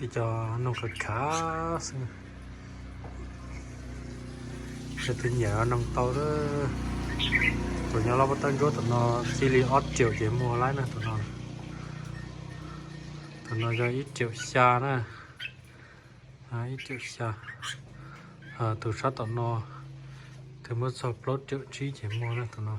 Cov noog khav khav xwb. Yog tus nyiam noog tau lawm. Tus nyob lub pob tawb ntsuab tom no txij li ob triệu ces muag lawm na tus no. Tus no yog ib triệu xya na. Ib triệu xya. Tus sab tom no twb muab txog plaub triệu tsib ces muag na tus no.